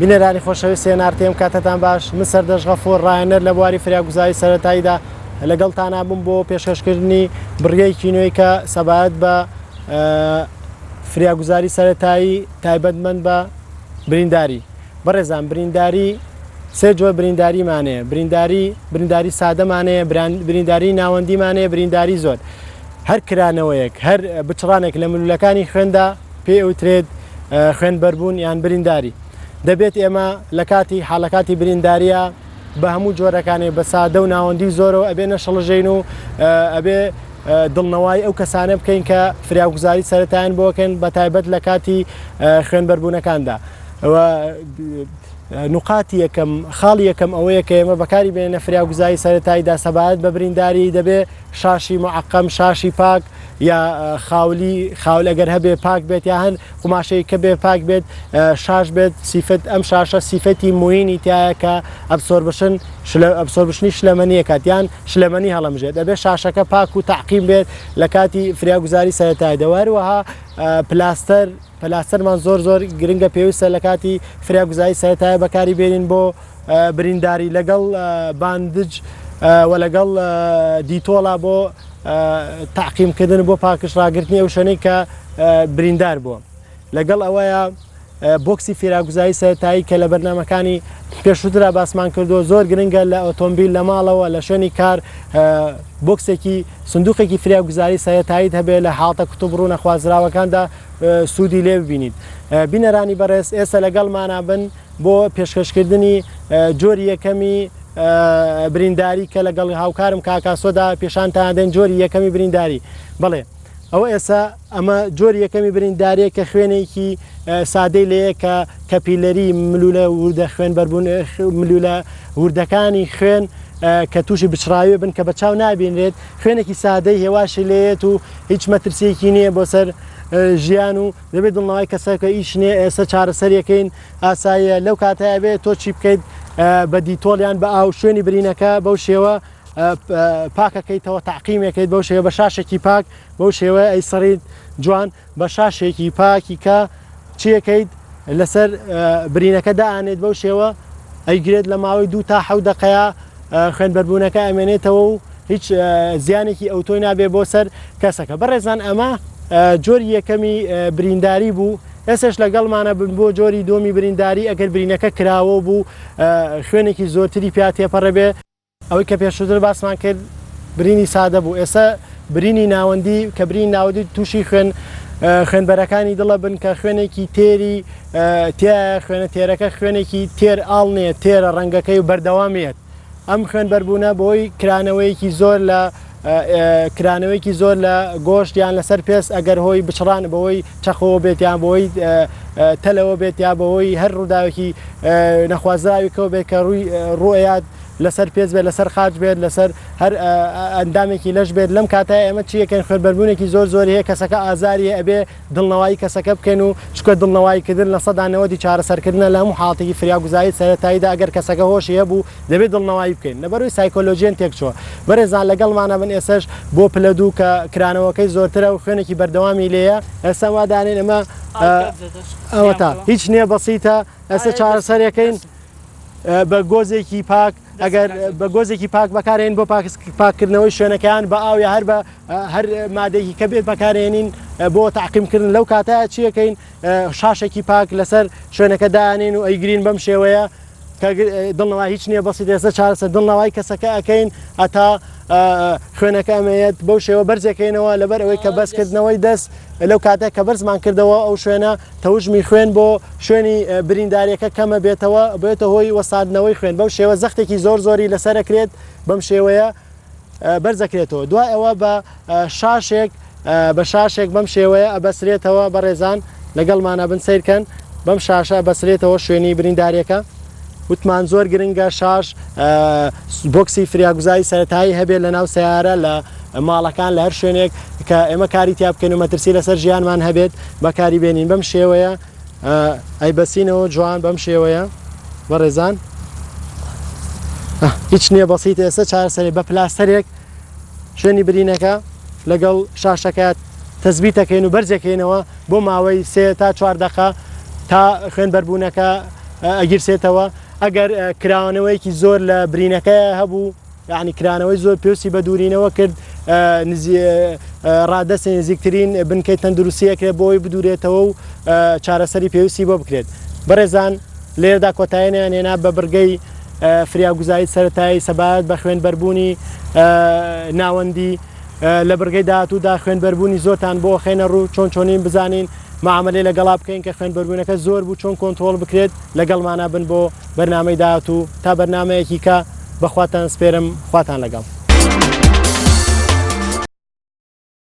بینەرانی خۆشەویستی NRT ئەم کاتەتان باش من سەردەشت غەفور ڕاهێنەر لە بواری فریاگوزاری سەرەتاییدا لەگەڵتانا بووم بۆ پێشکەشکردنی بڕگەیەکی نوێی کە سەبارەت بە فریاگوزاری سەرەتایی تایبەتمەند بە برینداری بەڕێزان برینداری سێ جۆر برینداریمان هەیە برینداری برینداری سادەمان هەیە برینداری ناوەندیمان هەیە برینداری زۆر هەر کرانەوەیەک هەر بچڕانێک لە ملولەکانی خوێندا پێی ئەوترێت خوێن بەربوون یان برینداری دەبێت ئێمە لە کاتی حاڵەکاتی برینداریە بە هەموو جۆرەکانی بە سادە و ناوەندی و زۆرەوە ئەبێ نەشڵژین و ئەبێ دڵنەوای ئەو کەسانە بکەین کە فریاگوزاری سەرەتایان بۆکەن بە تایبەت لە کاتی خوێنبەربوونەکاندا. نوقاتی یەکەم خاڵی یەکەم ئەوەیە کە ئێمە بەکاری بێنە فریاگوزاری سەرەتاییدا سەبارەت بە برینداری دەبێ شاشی معقم شاشی پاک یا خاولی خاول ئەگەر هەبێ پاک بێت یا هەر قوماشەی کە بێ پاک بێت شاش بێت سیفەت ئەم شاشە سیفەتی موینی تایە کە absorption absorption ی شلەمەنیە کات یان شلەمەنی هەڵەمژێت ئەبێ شاشەکە پاک و تەعقیم بێت لە کاتی فریاگوزاری سەرەتاییدا هەروەها پلاستەر پلاستەرمان زۆر زۆر گرنگە پێویستە لە کاتی فریاگوزاری سەرەتایە بەکاری بێنین بۆ برینداری لەگەڵ bandage و لەگەڵ دیتۆڵا بۆ تەعقیمکردن بۆ پاکژ ڕاگرتنی ئەو شوێنەی کە بریندار بووە لەگەڵ ئەوەیە بۆکسی فریاگوزاری سەرەتایی کە لە بەرنامەکانی پێشووترا باسمان کردووە زۆر گرنگە لە ئۆتۆمبیل لە ماڵەوە لە شوێنی کار بۆکسێکی سندوقێکی فریاگوزاری سەرەتاییت هەبێ لە حاڵتە کتوبڕ و نەخوازراوەکاندا سوودی لێ ببینیت. بینەرانی بەڕێز ئێستا لەگەڵمانا بن بۆ پێشکەشکردنی جۆری یەکەمی برینداری کە لەگەڵ هاوکارم کاک ئاسۆدا پێشانتان دەین جۆری یەکەمی برینداری. بەڵێ ئەوە ئێستا ئەمە جۆری یەکەمی برینداریە کە خوێنێکی سادەی لێیە کە capillary ملولە وردە خوێن بەربوون ملولە وردەکانی خوێن کە تووشی بچڕاوی بن کە بە چاو نابینرێت خوێنێکی سادەی هێواشی لێیەت و هیچ مەترسیەکی نییە بۆ سەر ژیان و دەبێت دڵنەوای کەسەکە ئیش نییە ئێستا چارەسەریەکەین ئاساییە لەو کاتە بێت تۆ چی بکەیت بە دیتۆڵیان بە ئاو شوێنی برینەکە بەو شێوە پاکەکەیتەوە تاقیمێکەیت بەو شێوە بە شاشێکی پاک بەو شێوەیە ئەیسڕیت جوان بە شاشێکی پاکی کە چیەکەیت لەسەر برینەکە دائەنێت بەو شێوە ئەیگرێت لە ماوەی دوو تا حەوت دەقەیە خوێنبەربوونەکە ئەمێنێتەوە و هیچ زیانێکی ئەوتۆی نابێ بۆ سەر کەسەکە بەڕێزان ئەمە جۆری یەکەمی برینداری بوو ئێسش لەگەڵمانە بن بۆ جۆری دووەمی برینداری ئەگەر برینەکە کراوە بوو خوێنێکی زۆرتری پیا تێپەڕێ بێ ئەوەی کە پێشووتر باسمان کرد برینی سادە بوو ئێستا برینی ناوەندی کە برینی ناوەندی تووشی خوێن خوێنبەرەکانی دڵە بن کە خوێنێکی تێری تایە خوێنە تێرەکە خوێنێکی تێر ئاڵ نییە تێرە ڕەنگەکەی و بەردەوامیت ئەم خوێن بەربوونە بۆی کرانەوەیەکی زۆر لە کرانەوەیەکی زۆر لە گۆشت یان لەسەر پێست ئەگەر هۆی بچڕان بەوەی چەقۆوە بێت یان بۆی تەلەوە بێت یا بەهۆی هەر ڕووداوێکی نەخوازراوێکەوە بێت کە ڕووی ڕوئەیات لەسەر پێست بێت لەسەر قاچ بێت لەسەر هەر ئەندامێکی لەش بێت لەم کاتە ئێمە چیەکەن خوێنبەربوونێکی زۆر زۆری هەیە کەسەکە ئازاری هەیە ئەبێ دڵنەوایی کەسەکە بکەین و چونکە دڵنەوایی کردن 90% چارەسەرکردنە لە هەموو حاڵەتێکی فریاگوزاری سەرەتاییدا ئەگەر کەسەکە هۆشی هەبوو دەبێت دڵنەوایی بکەین لەبەرەوەی سایکۆلۆژیەن تێکچووە بەرێزان لەگەڵمانە بن ئێسەش بۆ پلە دوو کە کرانەوەکەی زۆرترە و خوێنێکی بەردەوامی لێیە ئێستا وا دانێن ئەمە ئەوەتا هیچ نییە بەسیتە ئێستا چارەسەرەکەین بە گۆزێکی پاک ئەگەر بە گۆزێکی پاک بەکارێن بۆ پاککردنەوەی شوێنەکان بە ئاو یا هەر بە هەر مادەیەکی کە بێت بەکارێنین بۆ تاقیمکردن لەو کاتە چیەکەین شاشێکی پاک لەسەر شوێنەکە دانین و ئەیگرین بەم شێوەیە کە دڵنەوای هیچ نییە بەسی دێسە چارەسەر دڵنەوای کەسەکە ئەەکەین ئەتا خوێنەکە ئەمەیەت بەو شێوە بەرزەکەینەوە لەبەر ئەوەی کە بەسکردنەوەی دەست لەو کاتە کە بەرزمان کردەوە ئەو شوێنە تەوژمی خوێن بۆ شوێنی برینداریەکە کەمە بێتەوە بێتە هۆی وەستاندنەوەی خوێن بەو شێوە زەختێکی زۆر زۆری لەسەرەکرێت بەم شێوەیە بەرزەکرێتەوە دوای ئەوە بە شاشێک بە شاشێک بەم شێوەیە ئەبەسرێتەوە بەڕێزان لەگەڵمانە بن سیرکەن بەم شاشە بەسرێتەوە شوێنی برینداریەکە وتمان زۆر گرنگە شاش بۆکسی فریاگوزاری سەتایی هەبێت لە ناو سیارە لە ماڵەکان لە هەر شوێنێک کە ئێمە کاری تیا بکەین و مەترسی لەسەر ژیانمان هەبێت بەکاری بێنین بەم شێوەیە ئەی بەسینەوە جوان بەم شێوەیە بەڕێزان هیچ نییە بەسیت ئێستا چارەسەری بە پلاستەرێک شوێنی برینەکە لەگەڵ شاشەکە تەزبیتەکەین و بەرزەکەینەوە بۆ ماوەی سێ تا چوار دقە تا خوێن بەربوونەکە ئەگیرسێتەوە ئەگەر کراوانەوەیەکی زۆر لە برینەکە هەبوو یعنی کرانەوەی زۆر پێویستی بە دوورینەوە کرد ڕادەستی نزیکترین بنکەی تەندروستیەکرێت بۆی بدورێتەوە و چارەسەری پێویستی بۆ بکرێت بەڕێزان لێرەدا کۆتاییان هێنا بە بڕگەی فریاگوزاری سەرەتایی سەبارەت بە خوێنبەربوونی ناوەندی لە بڕگەی داهاتوودا خوێنبەربوونی زۆرتان بۆ خێنە ڕوو چۆن چۆنین بزانین معاملەی لەگەڵا بکەین کە خوێنبەربوونەکە زۆر بوو چۆن کۆنترۆڵ بکرێت لەگەڵمانە بن بۆ بەرنامەی داهاتوو تا بەرنامەیەکی کە بەخواتان سپێرم خواتان لەگەڵ.